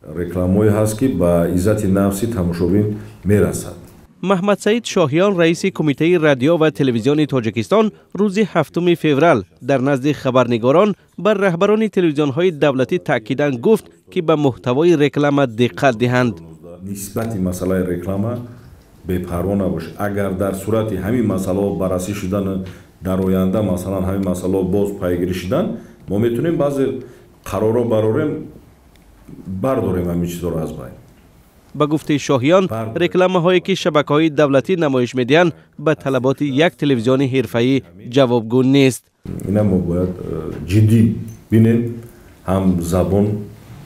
Рекламаҳое ҳаст, ки ба иззати нафси тамошобин мерасад. Маҳмадсаид Шоҳиён, раиси Кумитаи радио ва телевизиони Тоҷикистон, рӯзи 7 феврал дар назди хабарнигорон бар раҳбарони телевизионҳои давлатӣ таъкидан гуфт, ки ба муҳтавои реклама диққат диҳанд. Нисбати масъалаи реклама бепарво набошед. Агар дар сурати ҳамин масъалаҳо баррасӣ шудан, дар оянда, масалан, ҳамин масъалаҳо боз пайгирӣ шудан, мо метавонем баъзе қарорро барорем, бардорем ҳамин чизҳоро аз байн. Ба гуфтаи Шоҳиён, рекламаҳое, ки шабакаҳои давлатӣ намоиш медиҳанд, ба талаботи як телевизиони ҳирфаӣ ҷавобгӯ нест. Ина мо бояд ҷиддӣ бинем, ҳам забон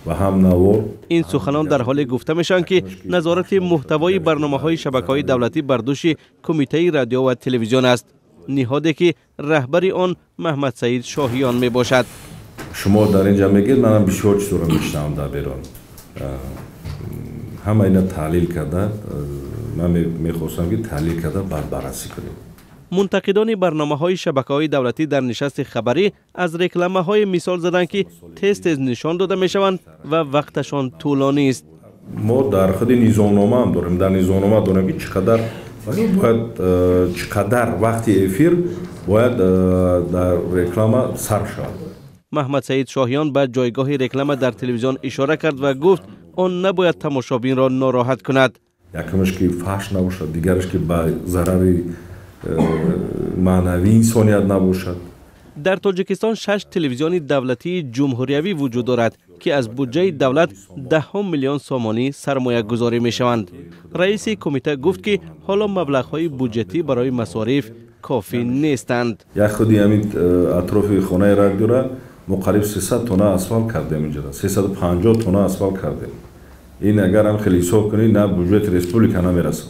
ва ҳам навор. Ин суханон дар ҳоле гуфта мешаванд, ки назорати муҳтавои барномаҳои шабакаҳои давлатӣ бар дӯши Кумитаи радио ва телевизион аст, ниҳоде ки раҳбари он Маҳмадсаид Шоҳиён мебошад. Шумо дар ин ҷа мегӯед, манам бисёр чизҳоро мешунавам дар берун. Ҳама ина таҳлил карда, ман мехостам, ки таҳлил карда, баъд баррасӣ кунем. Мунтақидони барномаҳои шабакаҳои давлатӣ дар нишасти хабарӣ аз рекламаҳое мисол заданд, ки тез тез нишон дода мешаванд ва вақташон тӯлонист. Мо дар худи низомнома ҳам дорем, дар низомнома дорем, ки чӣ қадар бояд, чӣ қадар вақти эфир бояд дар реклама сарф шавад. Маҳмадсаид Шоҳиён ба ҷойгоҳи реклама дар телевизион ишора кард ва гуфт, он набояд тамошобинро нороҳат кунад. Якумаш, ки фаҳш набошад, дигараш, ки ба зарари маънавии инсоният набошад. Дар Тоҷикистон шаш телевизиони давлатии ҷумҳуриявӣ вуҷуд дорад, ки аз буҷаи давлат даҳҳо миллион сомонӣ сармоягузорӣ мешаванд. Раиси кумита гуфт, ки ҳоло маблағҳои буҷетӣ барои масориф кофӣ нестанд. Як худи ҳамин атрофи хонаи радиора мо қариб 300 тонна асфалт кардем, инҷода 350 тонна асфалт кардем. Ин агар ҳам хеле ҳисоб кунед, на буҷети республика намерасад.